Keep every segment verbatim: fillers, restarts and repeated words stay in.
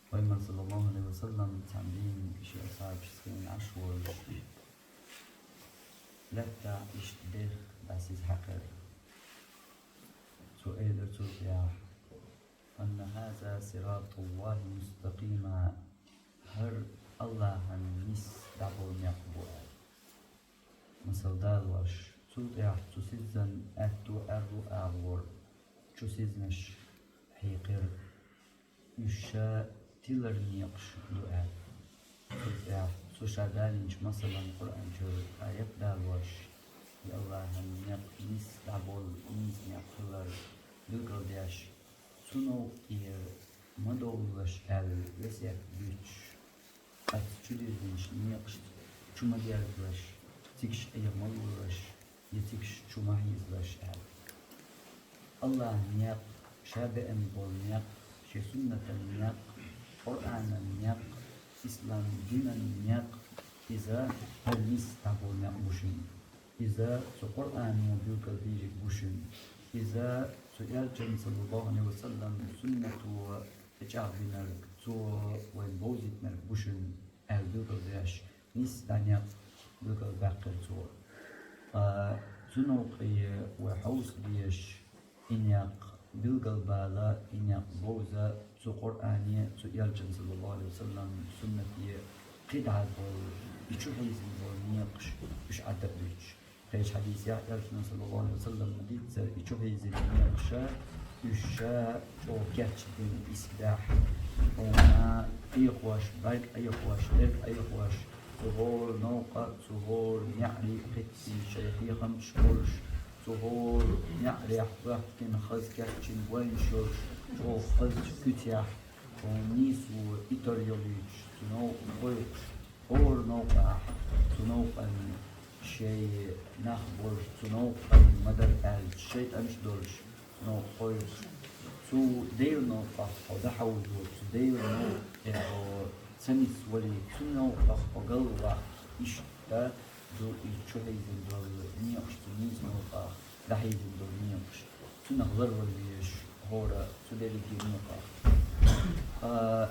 Пайхамар, саллаллаху Ӏалайхи ва саллам, цхьан дийнахь шен асхьабашца хинна Ӏаш волуш, лаьттахь иштта дехха дӀасиза хьаькхира. Цо элира цул тӀаьхьа: «Анна хаза сиратуллахи мустакъима». ХӀара Аллахьан нийса дӀаболу некъ бу аьлла. Масал далош, цул тӀаьхьа цу сиззан аьтту аьрру агӀор чу сизнаш хьийкхира, уьш ша тилар некъаш ду аьлла. Цул тӀаьхьа цу ша далийначу масалан Къуръан чуьра аят далош, и Аллахьан некъ нийса дӀаболу, нийса некъ хилар билгалдеш, цу новкъа тӀера ма довлалаш аьлла весет буьтуш, оцу чу дирзинчу некъашца чу ма дерзалаш, цигахь Ӏеха ма лолаш, я цигахь чу ма хьийзалаш аьлла. Аллахьан некъ, ша беана болу некъ, шен суннатан некъ, Къуръанан некъ, ислам динан некъ, иза хӀара нийса дӀаболу некъ бу шуна. Иза цу Къуръано билгалдийриг бу шуна. Иза цу элчан, саллаллаху Ӏалайхи ва саллам, суннато тӀечӀагӀбинарг, цо вайна бовзийтинарг бу шуна аьлла билгалдеш, нийса дӀа некъ билгалбаьккхира цо. Ткъа цу новкъе вай хьовса безаш, и некъ билгалбала, и некъ бовза цу Къуръане, цу элчан, саллаллаху Ӏалайхи ва саллам, суннате кхидӀа болу, и чу хьийзина болу некъаш, уьш Ӏадда а буьтуш. Кхечу хьадисехь элчано, саллаллаху Ӏалайхи ва саллам, дийцира и чу хьийзина некъаш, уьш ша чӀогӀа кечдина исбаьхьа, хьуна Ӏехош, бӀаьрг Ӏехош, дерг Ӏехош, цу хӀора новкъа, цу хӀора неӀаре кхеттина шайн хьехамаш болуш, цу хӀора неӀарехь боьхкина хаза кечйина вайнаш йолуш, чӀогӀа хазачу куьцехь, хьуна нийсо, и тар йолуьйтуш, цу новкъа кхойкхуш, хӀора новкъахь, цу новкъан шайн нах болуш, цу новкъан ма-дарра аьлча, шайтӀанаш долуш, цу новкъа кхойкхуш, цу Делан новкъахь хьо дӀахьовзо, цу Делан новкъа тӀе хьо ца нисвале, цу новкъахь хьо галваккха, иштта ду и чу хьийзина долу некъаш, цу нийса новкъахь дӀахьийзина долу некъаш. Цунах ларвала везаш хӀора цу дерриге некъах. Ткъа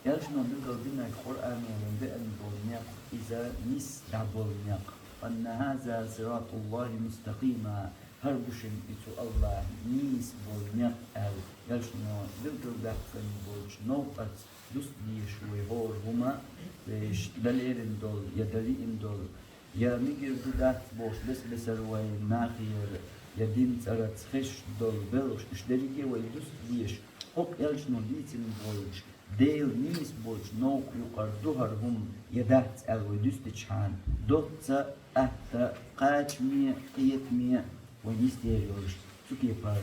элчано билгалдинарг, Къуръано вайна беана болу некъ, иза нийса дӀаболу некъ. «Анна хаза сиратуллахи мустакъима», хӀара бу шуна и цу Аллахьан нийса болу некъ аьлла, элчано билгалбаьккхина болчу новкъаца дуста дезаш вай хӀора хӀума, вешан дан лерина долу я дан лиъна долу, я мегар ду дац бохуш бес-бесара вайн нахера, я дин цӀарца хезаш долу белхаш, уьш дерриге а вай дуста дезаш, хӀокху элчано дийцина болчу, Делан нийса болчу новкъа юкъара ду хӀара хӀума я дац аьлла вай дуьстичхьана, доцца, атта, кхачаме, къетаме вайн йистера йолуш, цу кепара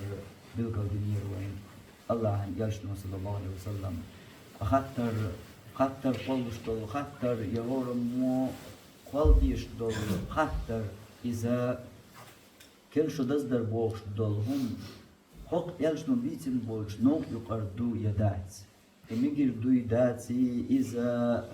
билгалдинера вайна Аллахьан элчано, саллаллаху Ӏалайхи ва саллам. Хаттар, хаттар кхоллуш долу хаттар, я хӀораммо кхолла дезаш долу хаттар, иза керла шо даздар бохуш долу хӀума, хӀокху элчано бийцина болчу новкъа юкъара ду я дац? И мегар дуй, даций, иза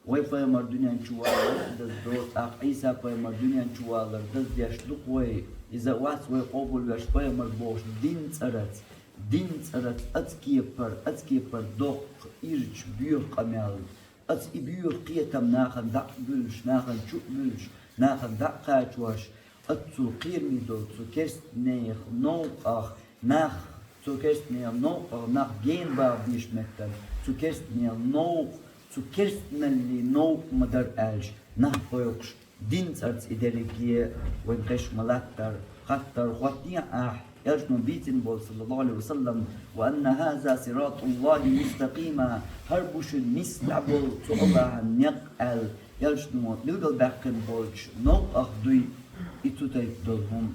вай пайхамар дуьнен чу валар даздо, тӀаккха Ӏийса пайхамар дуьнен чу валар даздеш ду-кх вай, иза вац вай къобалвеш пайхамар бохуш дин цӀарца, дин цӀарца оцу кепара, оцу кепара доккха ирча боьха къамел, оцу и боьха кхетам нахана дӀа а буьллуш, нахана чу а буьллуш, нахана дӀа а кхачош, оццул кхераме долу цу керстанех новкъах нах, цу керстанех новкъах нах гена баха беш меттана, цу керстанех новкъа, цу керстаналлин новкъа ма-дарра аьлча, нах кхойкхуш, дин цӀарца и дерриге вайн кхеш ма-латтара, хаттар хӀоттае ахь, элчано бийцина болу, саллаллаху Ӏалайхи ва саллам, «Ва анна хаза сиратуллахи мустакъима», хӀара бу шуна нийса дӀаболу цу Аллахьан некъ аьлла, элчано билгалбаьккхина болчу новкъах дуй и цу тайпа долу хӀума.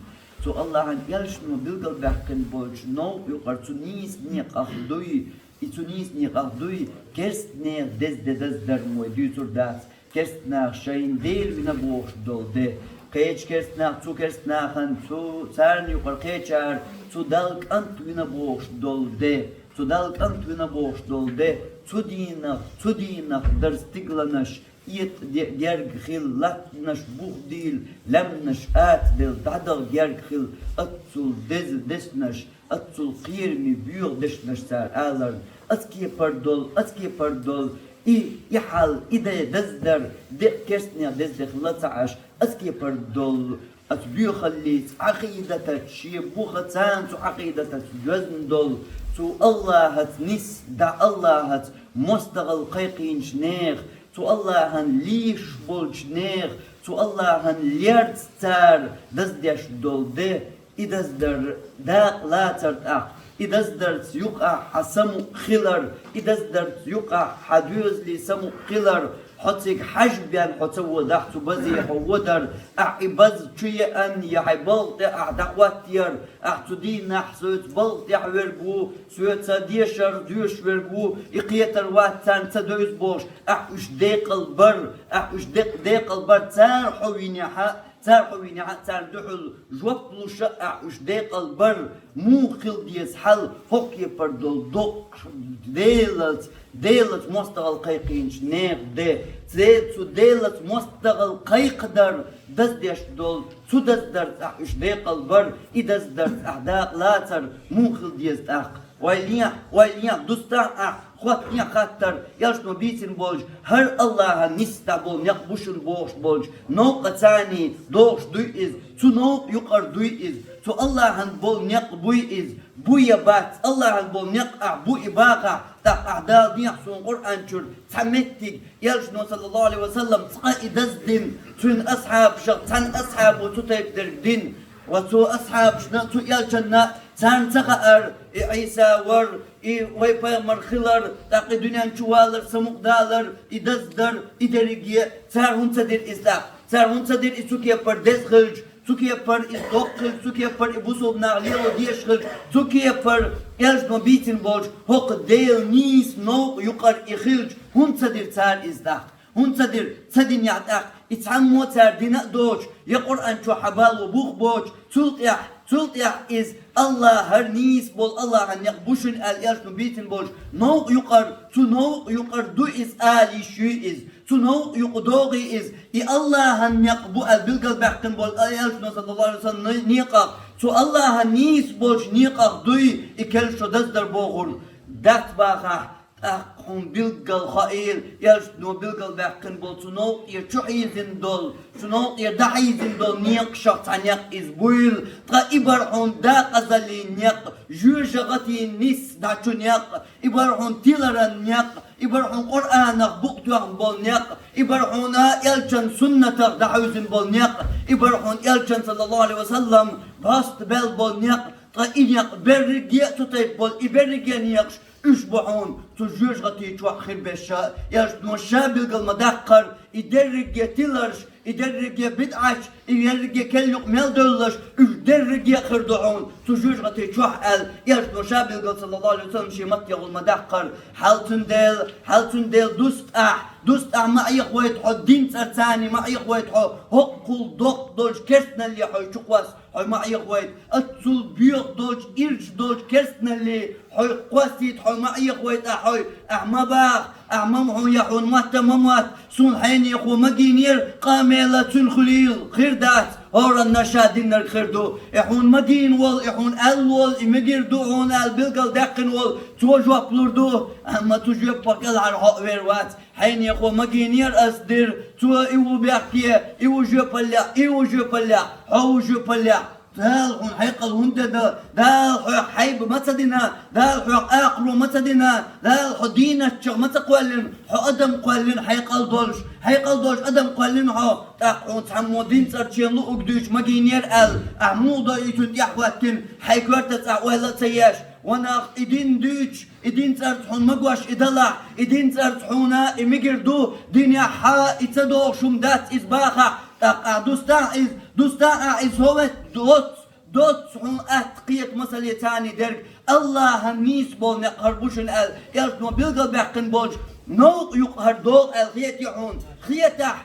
Цу Аллахьан элчано билгалбаьккхина болчу новкъа юкъара цу нийса некъах дуй, и цу нийса некъах дуй, керстанех деза де даздарна вай дуьйцур дац, керстанаха шайна Дела вина бохуш долу де, кхечу керстанаха цу керстанахана, цу царна юкъара кхечара цу Далла кӀант вина бохуш долу де, цу Далла кӀант вина бохуш долу де, цу дийнах, цу дийнах дара стигланаш, итт де герга хила, латтанаш бух дийла, лаьмнаш ацаделла, дӀадаха герга хила, оццул деза деснаш, Аццул кхераме боьха дешнаш цар аларна, ас кепар долу, ас кепар долу, и, и хьал, и дай даздар, декъа керстанех деза дехла ца Ӏаш, ас кепар долу, ас боьхаллица Ӏакъидатаца, шен бухаца цу Ӏакъидатаца доьзна долу, цу Аллахьаца нисса, дӀа Аллахьаца мостагӀалла кхайкхийначу нехан, цу Аллахьан лийш болчу нехан, цу Аллахьан лерца цара даздеш долу де, и даздар дакъа лацар тӀаккха, и даздарца юкъахь хьан самукъа хилар, и даздарца юкъахь хьан доьзалийн самукъа хилар, хьо цига хьажа бен хьо ца водахь, цу базе хьо водар, ахь и баз чу еана я хьайн балха тӀе ахь дӀахӀоттаяр, ахь цу дийнахь соьца балха тӀехь верг ву, соьца дешар доьшуш верг ву, и кхетар вац царна ца девза бохуш, ахь уьш декъал бар, ахь уьш декъ-, декъал бар, цара хьо винехь а, цара хьо винехь а, царна дуьхьал жоп луш а ахь уьш декъал бар, муха хила деза хьал, хӀокху кепара долу доккхуш Делаца, Делаца мостагӀалла кхайкхийначу нехан де, церан цу Делаца мостагӀалла кхайкхадар, даздеш долу, цу даздарца ахь уьш декъал бар, и даздарца ахь дакъа лацар, муха хила деза тӀаккха? Ойла е, ойла е, дустахь ахь, хӀоттае хаттар, элчано бийцина болчу, хӀара Аллахьан нисса болу некъ бу шуна бохуш болчу новкъа царний дохуш дуй иза, цу новкъа юкъара дуй иза, цу Аллахьан болу некъ буй иза, бу я бац, Аллахьан болу некъ ахь бу и бахахь, тӀаккха ахь Дала дехьа суна Къуръан чуьра цхьа меттиг, элчано, саллаллаху Ӏалайхи ва саллам, цкъа и даздина, цуьнан асхьабашах цхьана асхьабо цу тайпа дерг дина, ва цу асхьабашна, цу элчанна царна ца хаьара, и Ӏийса вар, и вай пайхамар хилар, тӀаккха и дуьнен чу валар, самукъадалар, и даздар, и дерриге, цара хӀунда ца дира иза тӀаккха? Цара хӀунда ца дира иза цу кепара деза хилча, цу кепара иза доккха хилча, цу кепара и бусулба нах лело дезаш хилча, цу кепара элчано бийцина болчу хӀокху Делан нийса новкъа юкъара и хилча, хӀунда ца дира цара иза тӀаккха? ХӀунда ца дира? Ца динехь тӀаккха, и цхьаммо цара дина а доцуш, я Къуръан чохь хьан бало бух боцуш, цул тӀаьхьа, цул тӀаьхьа иза Аллахьан нийса болу Аллахьан некъ бу шуна аьлла, элчано бийцина болчу новкъа юкъара, цу новкъа юкъара ду иза ала йиш юй иза, цу новкъа юкъа догӀий иза, и Аллахьан некъ бу аьлла билгалбаьккхина болу элчано, саллаллаху Ӏалайхи ва саллам, некъах, цу Аллахьан нийса болчу некъах дуй и керла шо даздар бохург дац бахахь, тӀаккха хьуна билггал хаийла, элчано билгалбаьккхина болу цу новкъа тӀера чу хьийзина долу, цу новкъа тӀера дӀахьийзина долу некъашах цхьа некъ иза буйла, ткъа и бара хьуна декъазаллин некъ, жоьжахатин нисса дӀачу некъ, и бара хьуна тиларан некъ, и бара хьуна Къуръанах букъ тоьхна болу некъ, и бара хьуна элчан суннатах дӀахьуьйзина болу некъ, и бара хьуна элчан, саллаллаху Ӏалайхи ва саллам, бӀоста бел болу некъ, ткъа и некъ берриге а цу тайпа болу, и берриге а некъаш, уьш бу хьуна цу жоьжахати чохь хир беш, элчано ша билгал ма даккхара, и дерриге тиларш, и дерриге бидӀаташ, и дерриге керла юкъ мел девлларш, уьш дерриге а хир ду хьуна цу жоьжахати чохь аьлла, элчано ша билгал, саллаллаху Ӏалайхи ва саллам, шен маттехула ма даккхара. Хьал цундела, хьал цундела дустахь, дустахь ма Ӏехавайта хьо, дин цӀарца ма Ӏехавайта хьо, хӀоккхул доккха долчу керстаналле хьо чукхосса хьо ма Ӏехавайта, аццул боьха долчу, ирча долчу керстаналле хьо кхоссийта хьо ма Ӏехавайта, ахь хьо, ахь ма баха, ахь ма хьуна, я хьуна мотта ма мотта, суна хьенехо ма гийнера, къамела цуьнан хуьлийла хир дац, хӀоранна ша диннарг хир ду. И хьуна ма гийна волу, и хьуна аьлла волу, и мегар ду хьуна аьлла билгал даьккхина волу, цо жоп лур ду, амма цу жоьппах кӀелхьара хьо а вер вац. Хьенехо ма гийнера ас дира, цо и ву бехке, и ву жоьпаллехь, и ву жоьпаллехь, хьо ву жоьпаллехь. Дала хьуна хьекъал хӀунда дан? Дала хьох хьайба ма ца дина, Дала хьох акхаро ма ца дина, Дала хьо дийнатчех ма ца кхоьллина, хьо адам кхоьллина хьекъал долуш, хьекъал долуш адам кхоьллина хьо, тӀаккха хьуна цхьаммо дин цӀарца шена луург дуьйцуш ма гийнера аьлла, ахь муха до и цуьнан тӀехь хӀоьттина, хьайн коьртаца ахь ойла а ца еш, ванах и дин дуьйцуш, и дин цӀарца хьуна ма гош и далахь, и дин цӀарца хьуна и мегар ду, динехь хьа и ца догӀуш хӀума дац иза бахахь, тӀаккха ахь дустахь иза, дустахь ахь иза хӀовет доццу, доццу хьуна атта кхета масале царний дерг, Аллахьан нийса болу некъ хӀара бу шуна аьлла, элчано билгалбаьккхина болчу новкъа юкъа хӀара догӀу аьлла хетий хьуна? Хетахь,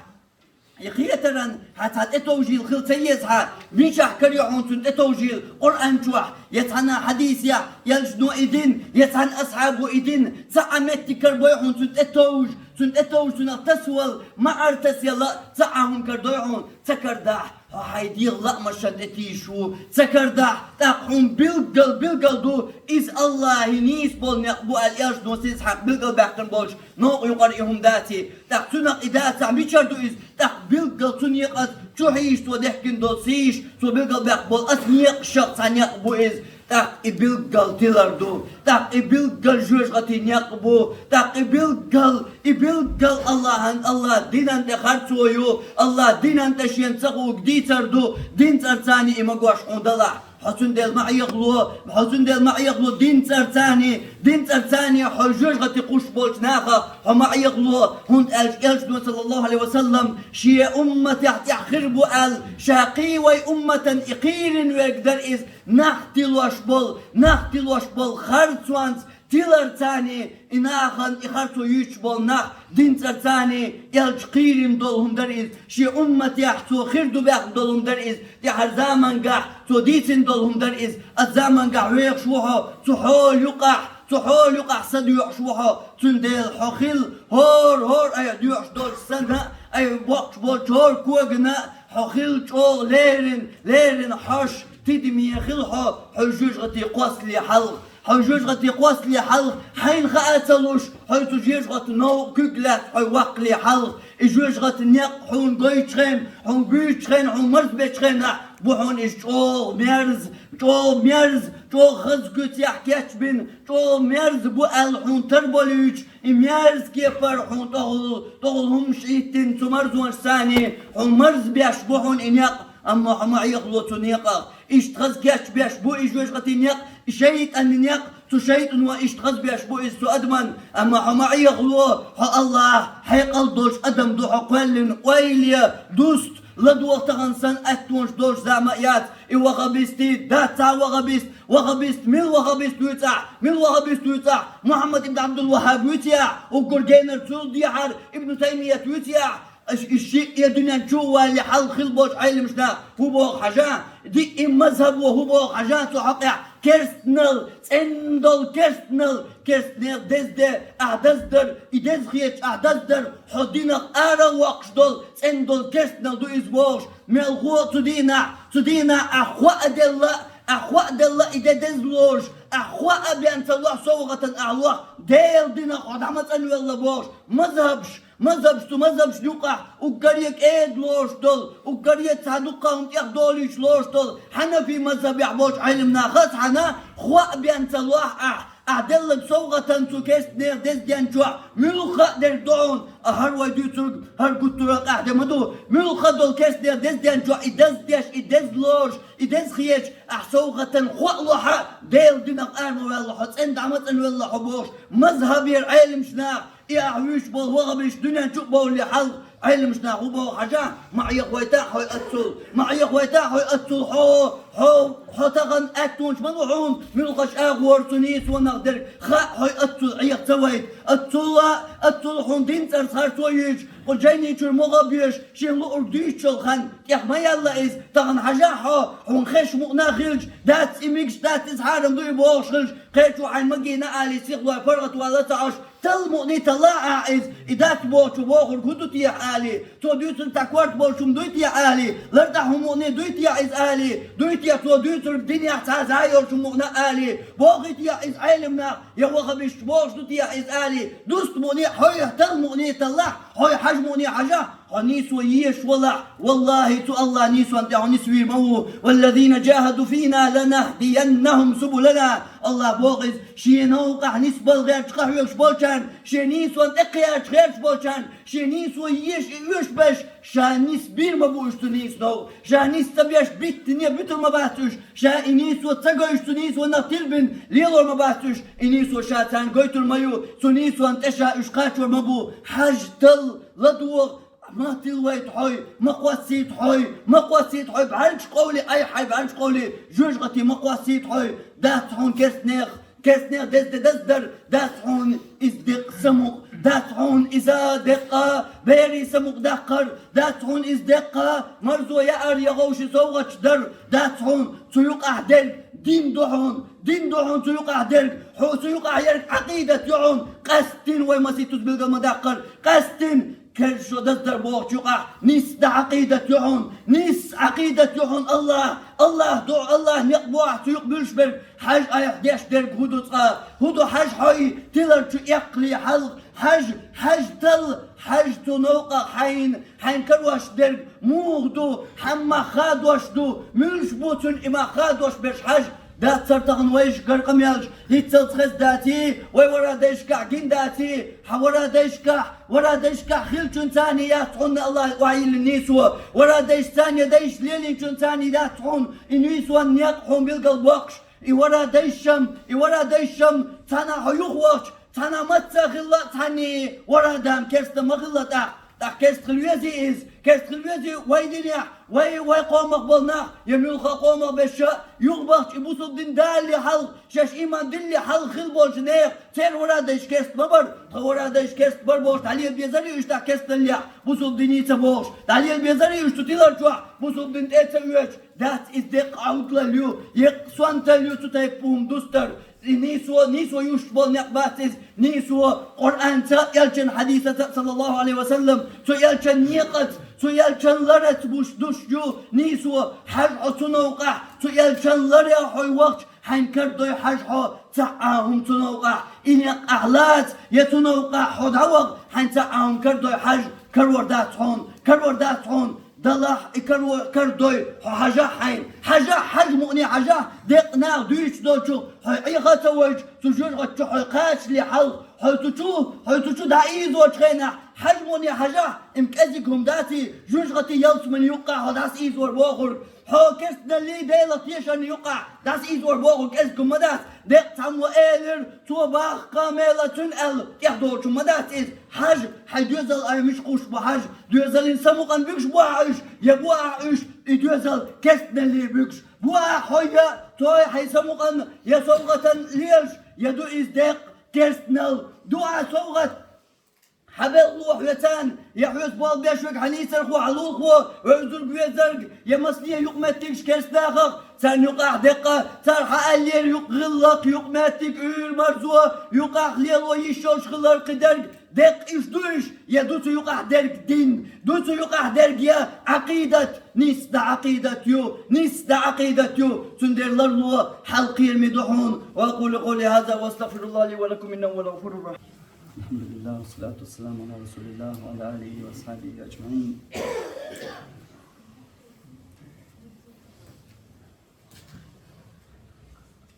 и хетаран хьан цхьа тӀетовжийла хила ца еза хьан, мичахь карайо хьуна цуьнан тӀетовжийла, Къуръан чохь, я цхьана хьадисехь, элчано и дин, я цхьана асхьабо и дин, цхьа а меттиг карабойо хьуна цуьнан тӀетовжа, цуьнан тӀетовжа, цуьнах тасавала, маӀара тасаяла, цхьа а хӀума карадойо хьуна, ца карадахь, Хьо хьай дегӀа лаамашта тӀе тийша ву, ца кара дахь, тӀаккха хьуна билггал, билггал ду, иза Аллахьа нийса болу некъ бу аьлла, Элчано сиз хьакха билггал баьккхина болчу новкъа юкъара и хӀума даций. ТӀаккха цуьнах и дацахь, мичара ду иза? ТӀаккха билггал цу некъаца чу хьийша цо дехкина долу сийша, цо билггал баьккхина болу аса некъашах цхьа некъ бу иза. ТӀаккха и билггал тилар ду, тӀаккха и билггал жоьжахатин некъ бу, тӀаккха и билггал, и билггал Аллахьан, Аллахь динан тӀе харцо ю, Аллахь динан тӀе шена ца хуург дийцар ду, дин цӀарцани и магош хьуна далахь. Хьо цундела ма Ӏехало, хьо цундела ма Ӏехало дин цӀарцани, дин цӀарцани хьо жоьжахати кхуш болчу нахах хьо ма Ӏехало, хӀунда аьлча Элчано, саллаллаху Ӏалайхи ва саллам, шен умматехь тӀехь хир бу аьлла, ша кхий вай умматан и кхийрина верг дара иза, нах тилош болу, нах тилош болу харцонца, тиларцани, и нахана и харцо юьйцуш болу нах, дин цӀарцани, Элча кхийрина долу хӀума дара иза, шен умматехь цо хир ду баьхна долу хӀума дара иза, тӀаьхьара замангахь цо дийцина долу хӀума дара иза, аса замангахь вехаш ву хьо, цу хьола юкъахь, цу хьола юкъахь са доьхуш ву хьо, цундела хьо хила, хӀора, хӀора айхьа доьхуш долчу санна, айхьа боккхуш болчу хӀора когана, хьо хила чӀогӀа леррина, леррина хьош, тидаме хила хьо, хьо жоьжахати кхоссале хьалха. Хьо жоьжахати кхоссале хьалха, хьайна хаа ца луш, хьо цу жоьжахати новкъа куьг лаьцна хьо ваккхале хьалха. И жоьжахати некъ хьуна гойтучу хенахь, хьуна буьйцучу хенахь, хьуна марзбечу хенахь, бу хьуна иза чӀогӀа мерза, чӀогӀа мерза, чӀогӀа хаза куьцехь кечбина, чӀогӀа мерза бу аьлла хьуна тарболуьйтуш, и мерза кепара хьуна тӀехула, тӀехула хӀумаш Ӏиттина цу марзонашцани, хьуна марзбеш бу хьуна и некъ, амма хьо ма Ӏехало цу некъах. Иштта хаза кечбеш бу и жоьжахати некъ, и шайтӀанан некъ, цу шайтӀано иштта хазбеш бу иза цу адаман, амма хьо ма Ӏехало, хьо Аллахь хьекъал долуш адам ду хьо кхоьллина, ойла е, дуста, ладогӀа тахана санна аттонаш долуш зама а яц, и вахабисти, дац цхьа вахабист, вахабист, мила вахабист вуьйцу ахь, мила вахабист вуьйцу ахь, Мухьаммад ибн Абдул-Ваххаб вуьйцу ахь, уггар генара цул дехьара Ибн Таймият вуьйцу ахь, Аш и шиъ я дуьнен чу а валле хьалха хила болчу Ӏеламаш нах хӀун боху хьажа, диъ и мазхӀабо хӀун боху хьажа цу хьокъехь, керстанал, цӀена долу керстанал, керстанех дезде ахь даздар, и деза хеташ ахь даздар, хьо динах ара а воккхуш долу, цӀена долу керстанал ду иза бохуш, мелхо а цу дийнахь, цу дийнахь ахь хӀоа а делла, ахь хӀоа а делла и де деза лоруш, ахь хӀоа а бен ца лохь совгӀатан ахь лохь, Делан динах хьо дӀа ма цӀанвелла бохуш, мазхӀабаш, Мазхабаш цу мазхабашна юкъахь уггаре кӀеда лоруш долу, уггаре цхьа дуккха хӀума тӀехдолуьйтуш лоруш долу, хьанафи мазхабехь болчу Ӏеламнаха цхьаьна хӀоа бен ца лохь ахь, ахь деллаг совгӀатан цу керстанех дезден чохь муьлхха а дерг ду хьуна, а хӀара вай дуьйцург, хӀара гуттара а къаьхьа де ма ду, муьлхха а долу керстанех дезден чохь и даза деш, и деза лоруш, и деза хеташ, ахь совгӀатан хӀоа лохь а, Делан динах ара ма ваьлла хьо, цӀена дӀа ма цӀанвелла хьо бохуш, мазхабера Ӏеламаш наха, И ахь вуьйш болу вахабиш дуьнен чу а бовлле хьалха, Ӏеламаш нах хӀун боху хьажа, ма Ӏехавайта хьой аццул, ма Ӏехавайта хьой аццул хьо, хьо, хьо тахана аьттонаш ма ду хьуна, муьлххачу агӀора цу нийсонах дерг, хаа хьой аццул Ӏеха ца вайта, аццул а, аццул хьуна дин цӀарца харцо йийча, кху жайни чуьра могӀа а боьш, шен луург дуьйцучул хан, тӀех ма яьлла иза, тахана хьажа хьо, хьуна хеш мукъна а хилча, дац и мигаш, дац иза хьарам ду и бохуш хилча, кхечо хьайн магийна а алий, сихлой паргӀатвала ца Ӏаш, Талла мукъний таллахь ахь иза, и дац бохучо бохург хӀун ду техьа алий, цо дуьйцург цхьа корта болуш хӀума дуй техьа алий, лартӀахь хӀун мукъний дуй техьа иза алий, дуй техьа цо дуьйцург динехь цхьа зӀе йолуш хӀума мукъна алий, бохий техьа иза Ӏеламнах, я вахабисташ бохуш ду техьа иза алий, дуста мукъний хьой, талла мукъний таллахь, хьой хьажа мукъний хьажахь, хьо нийсо езаш валахь, валлахӀи, цу АллахӀан нийсонна тӀе хьо нисвийр ма ву. والذين جاهدوا فينا لنهدينهم سبلنا. АллахӀа боху иза, шен новкъахь нисбала гӀерташ къахьоьгуш болчарна, шен нийсонна тӀе кхаьчаш гӀерташ болчарна, шен нийсо езаш и оьшуш беш, ша нисбийр ма бу уьш цу нийсонна. Ша нис ца беш биттане буьтур ма бац уьш, ша и нийсо ца гойш цу нийсонах тилбина лелор ма бац уьш, и нийсо ша царна гойтур ма ю, цу нийсонна тӀе ша уьш кхачор ма бу. Хьажа, талла, ладогӀа, Ма тилвайта хьой, ма кхоссийта хьой, ма кхоссийта хьой, бӀаьргаш къовли, айхьа хьайн бӀаьргаш къовли, жоьжахати ма кхоссийта хьой, дац хьуна керстанех, керстанех деза де даздар, дац хьуна иза деккъа самукъа, дац хьуна иза деккъа берийн самукъа даккхар, дац хьуна иза деккъа марзо яар я гӀовши совгӀаташ дар, дац хьуна цу юкъахь дерг дин ду хьуна, дин ду хьуна цу юкъахь дерг, хьо цу юкъахь ерг Ӏакъидат ю хьуна, къаьсттина вай масийттаза билгал ма даккхара, къаьсттина керда шо даздар бохучу юкъахь, нийса Ӏакъидат ю хьуна, нийса Ӏакъидат ю хьуна Аллах, Аллах ду, Аллах некъ бу ахь цу юкъа буьллуш берг, хьажа айхьа деш дерг хӀун ду цкъа, хӀун ду хьажа хьой, тиларчу эккхале хьалха, хьажа, хьажа талла, хьажа цу новкъа хьайна, хьайн карош дерг муха ду, хьан мах хадош ду, муьлш бу цуьнан и мах хадош берш хьажа, Дац цара тахана вайшкара къамелаш, хӀинццалц хезна даций, вай вара дайшкахь гина даций, хьан вара дайшкахь, вара дайшкахь хиллачун царний яц хьуна Аллах охьайиллина нийсо, вара дайш царний дайш лелийначун царний яц хьуна, и нийсонан некъ хьуна билгал боккхуш, и вара дайшам, и вара дайшам, цхьана хьо юхавахча, цхьана мацца хилла а цхьанний, вара дам керста ма хилла тӀаккха. ТӀаккха керста хила везий иза? Керста хила везий вай динехь, вай, вай къомах болу нах, я муьлхха а къомах берш а, юхабахча и бусулба дин далале хьалха, шаьш ийман диллале хьалха хила болчу нехан, церан вара дайш керста ма бара, тхан вара дайш керста бара бохуш, дӀалела безарий уьш тӀаккха керстаналлехь, бусулба диний ца бохуш, дӀалела безарий уьш цу тилар чохь, бусулба дин тӀе а ца оьцуш, дац иза деккъа Ӏовдалалла ю, еккъа сонталла ю цу тайпа хӀума дустар. И нийсо, нийсо юьсуш болу некъ бац иза. Нийсо Къуръанца а, элчан хьадисаца а, саллаллаху Ӏалайхи ва саллам, цу элчан некъаца, цу элчан лараца буш душ ю. Нийсо хьажа хьо цу новкъахь, цу элчан ларехь хьо вахча, хьайн карадой хьажа хьо цхьа а хӀума цу новкъахь. И некъ ахь лаца, я цу новкъахь хьо дӀаваха, хьайн цхьа а хӀума карадой хьажа, карор дац хьуна, карор дац хьуна. Далахь и каро-, карадой, хьо хьажахь хьайна. Хьажахь, хьажа мукъане хьажахь, деккъа наха дуьйцуш долчух, хьо Ӏеха а ца вайча, цу жоьжахати чу хьо кхачале хьалха, хьо цу чу, хьо цу чу дӀаийзочу хенахь, хьажа мукъане хьажахь, и-м кӀезиг хӀума даций, жоьжахати ялсамани юккъахь хьо дӀасаийзор бохург. Хьо керстаналлий Делах тешарна юккъахь дӀасаийзор бохург кӀезиг хӀума ма дац. Деккъа цхьаммо элира, цо баккха мела цуьнан аьлла, тӀехдолчу ма дац иза. Хьажа, хьайн доьзал айхьа мича кхуссуш бу хьажа, доьзалан самукъана буьгуш бу ахь уьш, я бу ахь уьш, и доьзал керстаналле буьгуш. Бу ахь хьо я цо хьайн самукъана, я совгӀатана лелаш, я ду иза деккъа керстаналла. Ду ахь совгӀат, хьан белхало хьоьцан, я хьоьца болх беш верг хьан нийсархо, хьан лулахо, вевзарг, везарг, я массане юкъаметтигаш керстанахах, царна юкъахь деккъа, цара хьан аьллера юкъа гӀиллакх, юкъаметтиг, уьйр, марзо, юкъахь лело йиш йолуш хилар кхидерг, деккъа уьш ду уьш, я ду цу юкъахь дерг дин, ду цу юкъахь дерг я Ӏакъидат, нийса Ӏакъидат ю, нийса Ӏакъидат ю, цундела ларло хьал кхераме ду хьуна. وأقول قولي هذا وأستغفر الله لي ولكم إنه هو الغفور الرحيم. الحمد لله والصلاة والسلام على رسول الله وعلى آله وأصحابه أجمعين.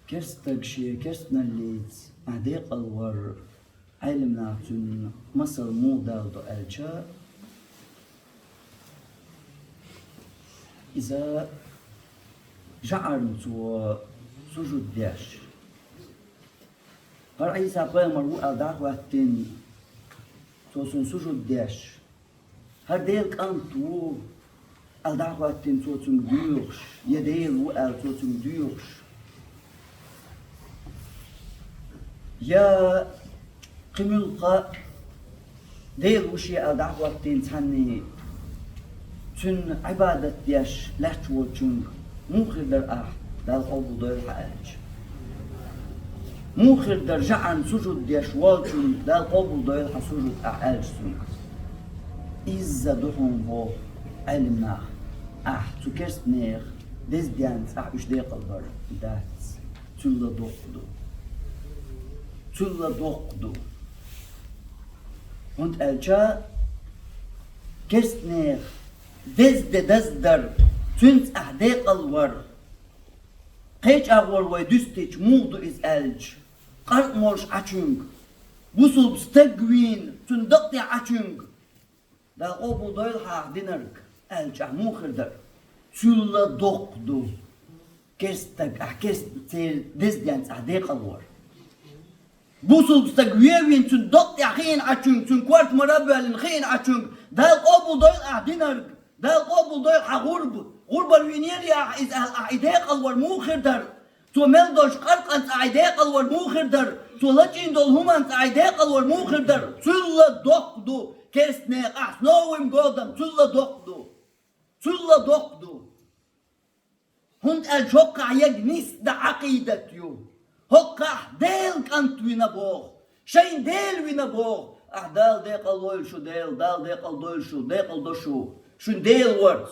Керстаг шен керстаналлица ахь декъалвар, Ӏелам наха цуьнан масал муха даладо аьлча, иза жаӀарна цо сужуд деш. ХӀара Ӏийса пайхамар ву аьлла дӀахӀоьттина, цо цунна сужуд деш. ХӀара Делан кӀант ву аьлла дӀахӀоьттина, цо цуьнга доьхуш, я Дела ву аьлла, цо цуьнга доьхуш. Я кхин муьлхха Дела ву шен аьлла дӀахӀоттийна цхьанний, цуьнан Ӏибадат деш лаьтташ волчуьнга муха хир дара ахь, Дала къобалдойла хьан аьлча? Муха хир дара жаӀарна сужуд деш волчунна, Дала къобалдойла хьан сужуд ахь аьлча цуьнга? Изза ду хьуна боху Ӏелам наха, ахь цу керстанех деза денца ахь уьш декъалбар дац. Цуьнан ла доккха ду. Цуьнан ла доккха ду. ХӀунда аьлча керстанех деза де даздар, цуьнца ахь декъалвар, кхечу агӀор вай дуьстича муха ду иза аьлча, къаркъа молуш Ӏачуьнга, бусулба стаг вийна, цуьнан дакъа тӀехь Ӏачуьнга, Дала къобалдойла хьан ахь динарг аьлча, ахь муха хир дара? Цуьнан ла доккха ду. Керстаг, ахь керст церан деза денца ахь декъалвар. Бусулба стаг вевина, цуьнан дакъа тӀехь хиъна Ӏачуьнга, цуьнан корта мара а боьллина хиъна Ӏачуьнга, Дала къобалдойла ахь динарг, Дала къобалдойла хьан гӀурба, гӀурбан вийнера ахь иза аьлла, ахь и декъалвар муха хир дара? Цо мел долчу къаркъанца ахь и декъалвар муха хир дара? Цо лачкъийна долу хӀуманца ахь и декъалвар муха хир дара? Цуьнан ла доккха ду, керстанех ахь с новым годом, цуьнан ла доккха ду. Цуьнан ла доккха ду. ХӀунда аьлча хӀокхахь ерг нийса Ӏакъидат ю. ХӀокхахь Делан кӀант вина боху, шайн Дела вина боху, Ахь Дала декъал войла шу, Дела, Дала декъал дойла шу, декъал до шу. Шун Дела варц,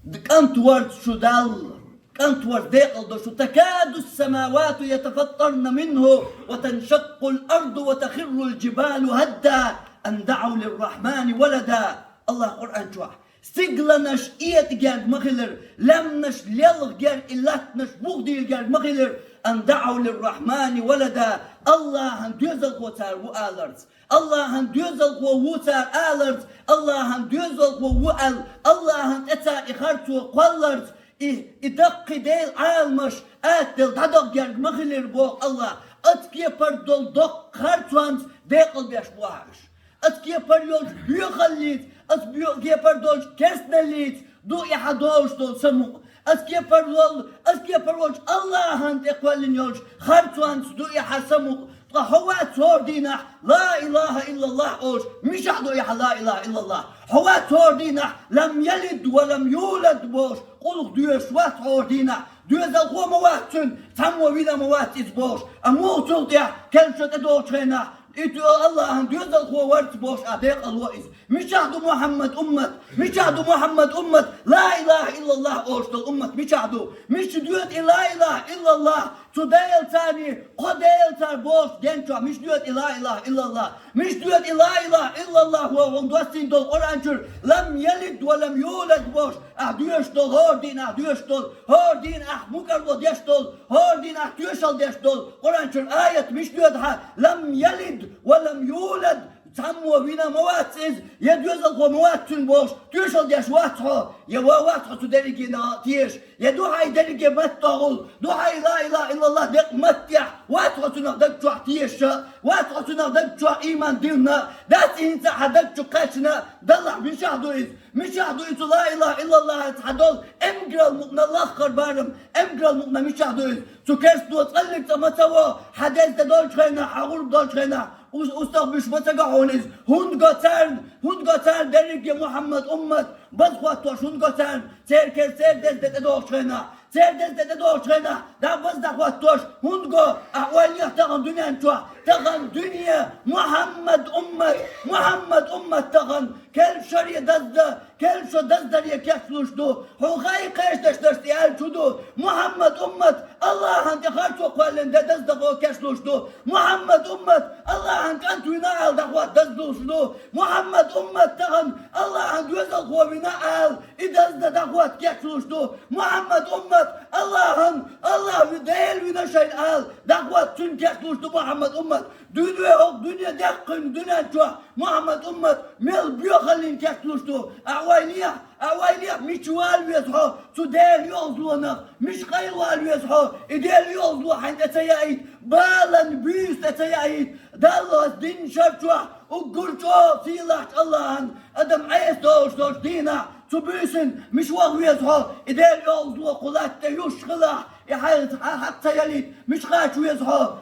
д-, кӀант варц шу, Дала, кӀант варц, декъал до шу. تكاد السماوات يتفطرن منه وتنشق الأرض وتخر الجبال هدا أن دعوا للرحمن ولدا. Аллах Къуръан чохь. Стигланаш этӀа герга ма хилира, лаьмнаш лелха герга, и латтанаш бух дийла герга ма хилира, أن دعوا للرحمن ولدا, Аллахьан доьзалхо цара ву аларца. Аллахьан доьзалхо ву цара аларца, Аллахьан доьзалхо ву аьлла, Аллахьан тӀе цара и харцо кхолларца, и, и даккхий Делан Ӏаламаш атта делла дӀадахка герга ма хилира, боху Аллах. Оцу кепара долу доккха харцонца декъал беш бу ахь уьш. Оцу кепара йолчу боьхаллица, оцу боь-, кепара долчу керстаналлица ду и хьан долуш долу самукъа. Оцу кепара волу, оцу кепара волчу Аллахьан тӀе кхоьллина йолчу харцонца ду и хьан самукъа. Ткъа хьо вац хӀора дийнахь ла илаха иллаллах олуш, мичахь ду и хьан ла илаха иллаллах? Хьо вац хӀора дийнахь لم يلد ولم يولد бохуш, къулх доьшуш вац хьо хӀора дийнахь, доьзалхо а ма вац цуьнан, цхьаммо вина а ма вац иза бохуш, амма муха цул тӀаьхьа, кхечу тӀедогӀучу хенахь, и ту-, Аллахьан доьзалхо варца бохуш, а декъал во иза. Мичахь ду Мухьаммад уммат? Мичахь ду Мухьаммад уммат? Ла илаха иллаллах олуш долу уммат мичахь ду? Мича доьду и ла илаха иллаллах? Цу Делаца, кхо Делаца бохуш генчохь мича доьду и ла илаха иллаллах? Мича доьду и ла илаха иллаллах, вай хьуна доссийна долу Къуръан чуьра لم يلد ولم يولد бохуш, ахь доьшуш долу хӀора дийнахь, ахь доьшуш долу хӀора дийнахь, ахь мукӀарло деш долу хӀора дийнахь, ахь тоьшалла деш долу Къуръан чуьра аят мича доьду хьан لم يلد ولم يولد, цхьаммо вина а ма вац иза, я доьзалхо а ма вац цуьнан бохуш, тоьшалла деш вац хьо, я ва-, вац хьо цу дерриге нахах тешаш, я ду хьан и дерриге матта тӀехула, ду хьан и ла илаха иллаллах декъа маттехь, вац хьо цунах даг чохь тешаш а, вац хьо цунах даг чохь ийман диллина а, дац и хӀинца а хьан даг чу кхаьчна а, даллахь, мичахь ду иза? Мичахь ду иза цу ла илаха иллаллахьца хьан долу эмгарал мукъана лаххара барам, эмгарал мукъана мичахь ду иза? Цу керстано цкъа а ма ца во, хьан деза тӀе долчу хенахь, хьан гӀурба долчу хенахь, ус-, устагӀа буьйш ма ца го хьуна иза. ХӀунда го царна, хӀунда го царна дерриге Мухьаммад уммат, база хӀоттош хӀунда го царна, церан керста, церан деза тӀе тӀедогӀучу хенахь, церан деза тӀе тӀедогӀучу хенахь, дӀа база дӀахӀоттош хӀунда го? Ахь ойла йе тахана дуьнен чохь, тахана дуьне Мухьаммад уммат, Мухьаммад уммат тахана, кхел шаре даздан, кхел шо даздаре кечлуш ду. Хьуна хаьий, кхечу дешнашца и аьллачу ду: Мухьаммад уммат Аллахьан тӀе харцо кхоьллина де даздахо кечлуш ду. Мухьаммад уммат Аллахьан кӀант вина ала дӀахӀотта даздуш ду. Мухьаммад уммат тахана Аллахьан доьзалхо вина ала и даздан дӀахӀотта кечлуш ду. Мухьаммад уммат Аллахьан, Аллахь ви-, Дела вина шайна ала дӀахӀотта цуьнан кечлуш ду Мухьаммад уммат. Дуьне вай хӀокху дуьне даьккхина дуьнен чохь Мухьаммад уммат мел боьхаллин кечлуш ду. Ахь ойла йе, ахь ойла йе, мича вала веза хьо цу Делан йозалонах, мича къайлавала веза хьо и Делан йозало хьайна тӀе ца яийта, балан буьйса тӀе ца яийта. Далла оцу динан шар чохь уггар чӀогӀа сийлахьчу Аллахьан адам Ӏеса долуш долчу дийнахь цу буьйсанна мича ваха веза хьо, и Делан йозало кху латта тӀе юьсуш хилахь, и хьайца хьа-, хьакха ца ялийта, мича кхача веза хьо?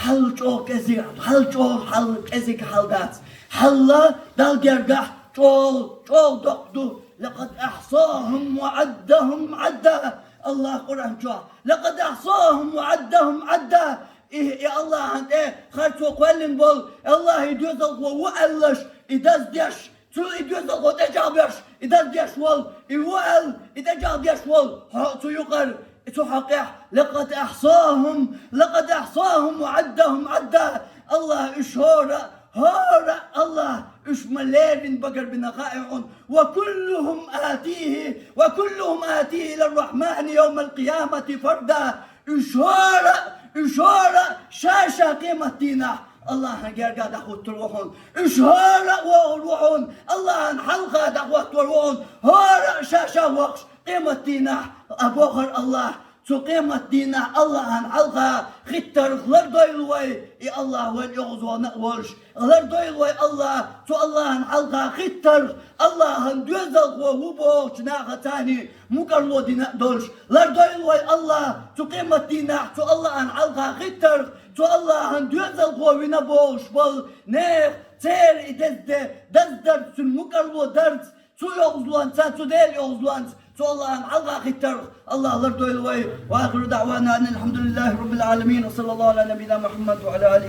Хьал чӀогӀа кӀезиг-, хьал чӀогӀа, хьал кӀезиг хьал дац. Хьал Далла гергахь чӀогӀа, чӀогӀа доккха ду. لقد أحصاهم وعدهم عدا. Аллах Къуръан чохь: لقد أحصاهم وعدهم عدا. И, и Аллахьан тӀе харцо кхоьллина болу, Аллахь и доьзалхо ву аьллаш, и даздеш, цу и доьзалхо тӀечӀагӀбеш, и даздеш волу, и ву аьлла, и тӀечӀагӀдеш волу, хьо цу юкъара, цу хьокъехь: لقد أحصاهم، لقد أحصاهم وعدهم عدا. Аллах уьш хӀора, хӀора Аллах уьш ма леррина багарбина хаьа хьуна. وكلهم آتيه، وكلهم آتيه إلى الرحمن يوم القيامة فردا. Уьш хӀора, уьш хӀора ша-ша къематдийнахь Аллахьан герга дӀахӀуттур ву хьуна. Уьш хӀора вогӀур ву хьуна, Аллахьан хьалха дӀахӀоттор ву хьуна. ХӀора ша-ша воккхуш къематдийнахь, а бохар Аллах. Цу къематдийнахь Аллахьан хьалха хиттарх лардойла вай, и Аллах вайн оьгӀазвахна а волуш, лардойла вай Аллах, цу Аллахьан хьалха хиттарх, Аллахьан доьзалхо ву бохучу нахаца мукӀарло дина а долуш. Лардойла вай Аллах, цу къематдийнахь, цу Аллахьан хьалха хиттарх, цу Аллахьан доьзалхо вина бохуш болу нехан, церан и деза де даздарца, цуьнан мукӀарло дарца, цу оьгӀазлонца, цу Делан оьгӀазлонца, цу Аллахьан хьалха хиттарх Аллах лардойла вай. وآخر دعوانا أن الحمد لله رب العالمين، وصلى الله على نبينا محمد وعلى آله